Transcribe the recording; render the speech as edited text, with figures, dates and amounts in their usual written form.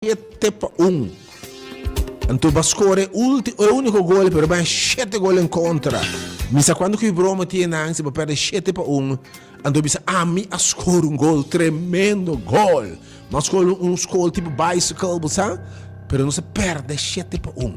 7-1. Anto ba score ulti, e unico gol, pero ba 7 gol en contra. Misa cuando que broma tiene nan, si ba perde 7-1. Anto bisa ami a score un gol, tremendo gol. Ma score un score tipo bicycle, bo sa? Pero no se perde 7-1.